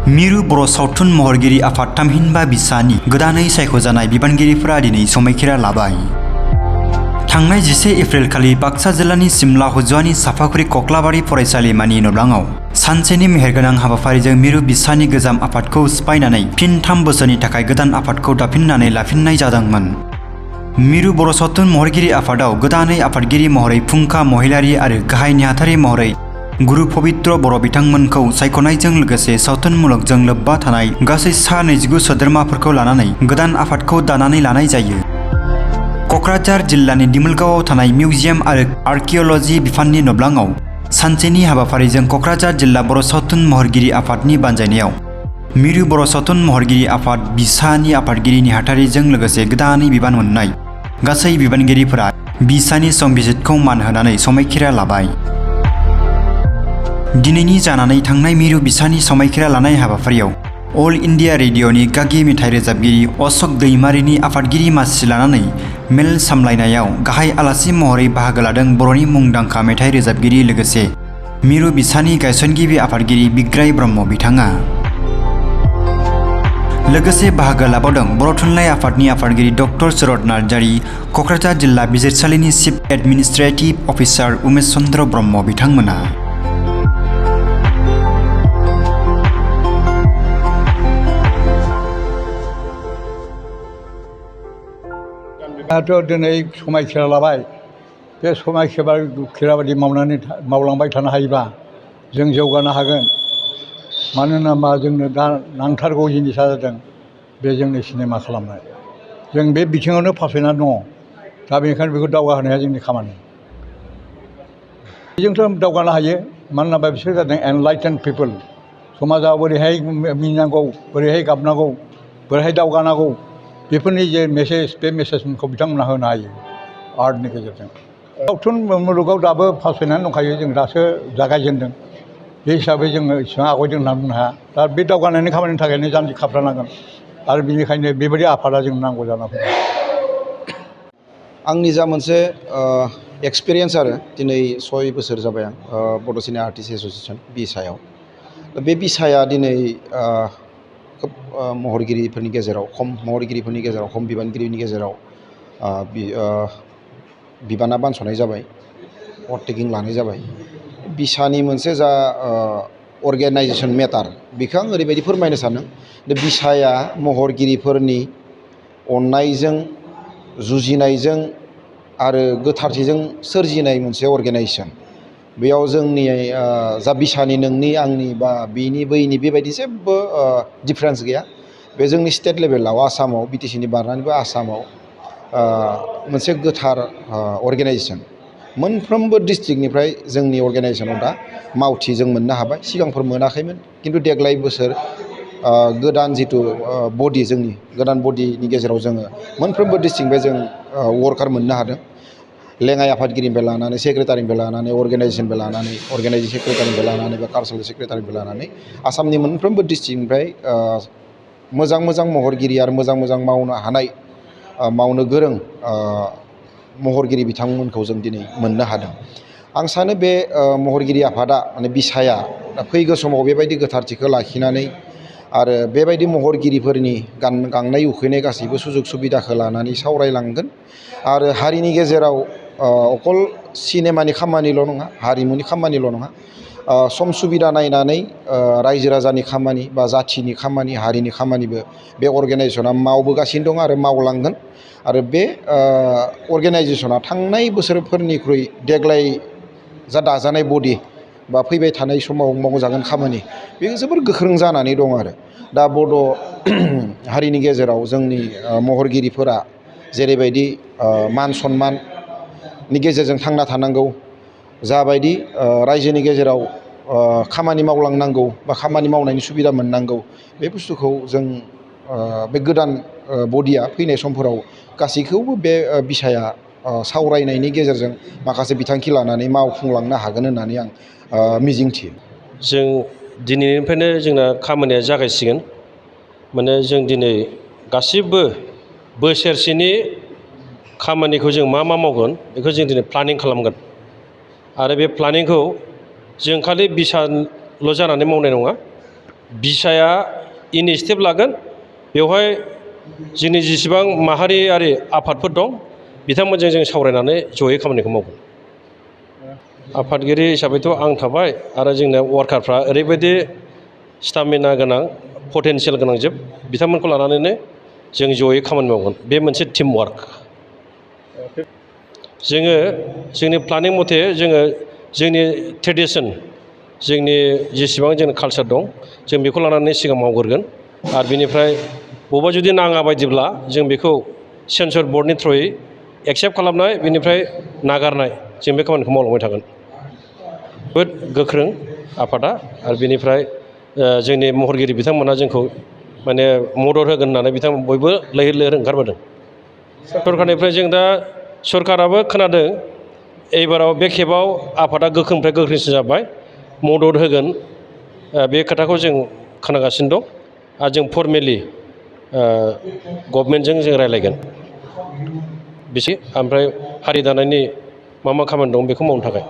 मिरु बर' सावथुन महरगिरि आफाद थामहिनबा बिसानि गोदानै सायख'जानाय बिबानगिरिफोरा दिनै समायखिरा लाबाय। थांनाय 10 एप्रिल खालि बाक्सा जिल्लानि सिमला हुजुवानि साफागुरि कक्लाबारि फरायसालिमानि न'ब्लाङाव सानसेनि मेहेरगोनां हाबाफारिजों मिरु बिसानि गोजाम आफादखौ सिफायनानै फिन 3 बोसोरनि थाखाय गोदान आफादखौ दाफिननानै लाफिननाय जादोंमोन। मिरु बर' सावथुन महरगिरि आफादाव गोदानै आफादगिरि महरै फुंखा महिलारि आरो गाहाय नेहाथारि महरै गुरु पबित्र बर' बिथांमोनखौ सायख'नायजों लोगोसे सावथुन मुलुगजों लोब्बा थानाय गासै सा 29 सोद्रोमाफोरखौ लानानै गोदान आफादखौ दानानै लानाय जायो। क'क्राझार जिल्लानि दिमोलगावआव थानाय मिउजियाम आरो आर्किअल'जि बिफाननि न'ब्लाङाव सानसेनि हाबाफारिजों क'क्राझार जिल्ला बर' सावथुन महरगिरि आफादनि बानजायनायाव मिरु बर' सावथुन महरगिरि आफाद बिसानि आफादगिरि नेहाथारिजों लोगोसे गोदानै बिबान मोननाय गासै बिबानगिरिफोरा बिसानि संबिजितखौ मान होनानै समायखिरा लाबाय। दिनैनि जानानै थांनाय मिरु बिसानि समायखिरा लानाय हाबाफारियाव अल इन्डिया रेडिअ'नि गागि मेथाइ रोजाबगिरि अशक दैमारिनि आफादगिरि मासि लानानै मेल सामलायनायाव गाहाय आलासि महरै बाहागो लादों बर'नि मुंदांखा मेथाइ रोजाबगिरि लोगोसे मिरु बिसानि गायसनगिरि आफादगिरि बिग्राय ब्रह्म बिथाङा। लोगोसे बाहागो लाबावदों बर' थुनलाइ आफादनि आफादगिरि डक्टर शरद नार्जारि, क'क्राझार जिल्ला बिजिरसालिनि chief administrative officer Umesh Chandra Brahma बिथांमोना। दिनै समायखिरा लाबाय। बे समायखिरा बायदि मावलांबाय थानो हायोबा जों जौगानो हागोन। मानो होनोबा जोंनो दा नांथारगौ जिनिसा जादों बे जोंनि सिनेमा खालामनाय। जों बे बिथिङावनो फासयनानै दङ। दा बेनिखायनो बेखौ दावगाहोनाया जोंनि खामानि। बेजोंथ' दावगानो हायो। मानो होनोबा बिसोर जादों एनलाइटेन पिपोल। समाजाव बोरैहाय मिनिनांगौ, बोरैहाय गाबनांगौ, बोरैहाय दावगानांगौ, बेफोरनि जे मेसेज, बे मेसेजखौ बिथांमोनहा होनो हायो आर्टनि गेजेरजों। सावथुन मुलुगाव दाबो फासयनानै दंखायो। जों दासो जागायजेनदों। बे हिसाबै जोङो इसेबां आवगायदों होनना बुंनो हाया। दा बे दावगानायनि खामानिनि थाखायनो जानजि खाफ्रानांगोन आरो बेनिखायनो बेबायदि आफादा जों नांगौ जाना फैदों। आंनि जा मोनसे एक्सपिरियेन्स आरो दिनै 6 बोसोर जाबाय आं बड'सा आर्टिस्ट एस'सियेसन बिसायाव। बे बिसाया दिनै खोब महरगिरिफोरनि गेजेराव खम बिबानगिरिनि गेजेराव बिबाना बानस'नाय जाबाय, अभारटेकिं लानाय जाबाय। बिसानि मोनसे जा अर्गेनाइजेसन मेटार बेखौ आं ओरैबायदि फोरमायनो सानदों। बिसाया महरगिरिफोरनि अननायजों, जुजिनायजों आरो गोथारथिजों सोरजिनाय मोनसे अर्गेनाइजेसन। बेयाव जोंनि जा बिसानि नोंनि आंनि बा बिनि बैनि बेबायदि जेबो डिफारेन्स गैया। बे जोंनि स्टेट लेभेलाव आसामाव बिटिसिनि बारनानैबो आसामाव मोनसे गोथार अर्गेनाइजेसन। मोनफ्रोमबो डिस्ट्रिक्टनिफ्राय जोंनि अर्गेनाइजेसनाव दा मावथि जों मोननो हाबाय। सिगांफोर मोनाखैमोन, खिन्थु देग्लाय बोसोर गोदान जिथु बडि, जोंनि गोदान बडिनि गेजेराव जोङो मोनफ्रोमबो डिस्ट्रिक्टनिफ्राय जों वार्कार मोननो हादों। लेङाइ आफादगिरिनिफ्राय लानानै, सेक्रेटारिनिफ्राय लानानै, अर्गेनाइजेसननिफ्राय लानानै, अर्गेनाइजिं सेक्रेटारिनिफ्राय लानानै बा कालचारेल सेक्रेटारिनिफ्राय लानानै आसामनि मोनफ्रोमबो डिस्ट्रिक्टनिफ्राय मोजां मोजां महरगिरि आरो मोजां मोजां मावनो हानाय, मावनो गोरों महरगिरि बिथांमोनखौ जों दिनै मोननो हादों। आं सानो बे महरगिरि आफादा माने बिसाया फैगौ समाव बेबायदि गोथारथिखौ लाखिनानै आरो बेबायदि महरगिरिफोरनि गांनाय उखैनाय गासैबो सुजुग सुबिदाखौ लानानै सावरायलांगोन। आरो हारिनि गेजेराव अकल सिनेमानि खामानिल' नङा, हारिमुनि खामानिल' नङा, सम सुबिदा नायनानै रायजो राजानि खामानि बा जाथिनि खामानि, हारिनि खामानिबो बे अर्गेनाइजेसना मावबोगासिनो दं आरो मावलांगोन। आरो बे अर्गेनाइजेसना थांनाय बोसोरफोरनिख्रुइ देग्लाय जा दाजानाय बडि बा फैबाय थानाय समाव मावजागोन खामानि, बे जोबोर गोख्रों जानानै दं आरो। दा बड' हारिनि गेजेराव जोंनि महरगिरिफोरा जेरैबायदि मान सन्माननि गेजेरजों थांना थानांगौ, जाबायदि रायजोनि गेजेराव खामानि मावलांनांगौ बा खामानि मावनायनि सुबिदा मोननांगौ, बे बुस्थुखौ जों बे गोदान बडिया फैनाय समफोराव गासैखौबो बे बिसाया सावरायनायनि गेजेरजों माखासे बिथांखि लानानै मावफुंलांनो हागोन होननानै आं मिजिंथियो। जों दिनैनिफ्रायनो जोंना खामानिया जागायसिगोन। माने जों दिनै गासिबो बोसोरसेनि खामानिखौ जों मा मावगोन बेखौ जों दिनै प्लानिं खालामगोन। आरो बे प्लानिंखौ जों खालि बिसाल' जानानै मावनाय नङा, बिसाया इनिसियेटिभ लागोन बेवहाय जोंनि जेसेबां माहारियारि आफादफोर दं बिथांमोनजों जों सावरायनानै जयै खामानिखौ मावगोन। आफादगिरि हिसाबैथ' आं थाबाय आरो जोंना वार्कारफ्रा ओरैबायदि स्टामिना गोनां पटेनसियेल गोनां जोब बिथांमोनखौ लानानैनो जों जयै खामानि मावगोन। बे मोनसे टिम वार्क। जोङो जोंनि प्लानिं मथे जोङो जोंनि ट्रेडिसन जोंनि जेसेबां जोंनि कालसार दं जों बेखौ लानानै सिगां मावग्रोगोन आरो बिनिफ्राय बबेबा जुदि नाङा बायदिब्ला जों बेखौ सेन्सर बर्डनि थ्रुयै एक्सेप्ट खालामनाय बेनिफ्राय नागारनाय जों बे खामानिखौ मावलांबाय थागोन। जोबोद गोख्रों आफादा आरो बेनिफ्राय जोंनि महरगिरि बिथांमोना जोंखौ माने मदद होगोन होननानै बिथांमोन बयबो लैहोर लैहोर ओंखारबोदों। सरकारनिफ्राय जों दा सरकाराबो खोनादों एबाराव बे खेबाव आफादा गोख्रोंनिफ्राय गोख्रोंसिन जाबाय मदद होगोन बे खोथाखौ जों खोनागासिनो दं आरो जों फर्मेलि गभर्नमेन्टजों जों रायज्लायगोन बिसि ओमफ्राय हारि दानायनि मा मा खामानि दं बेखौ मावनो थाखाय।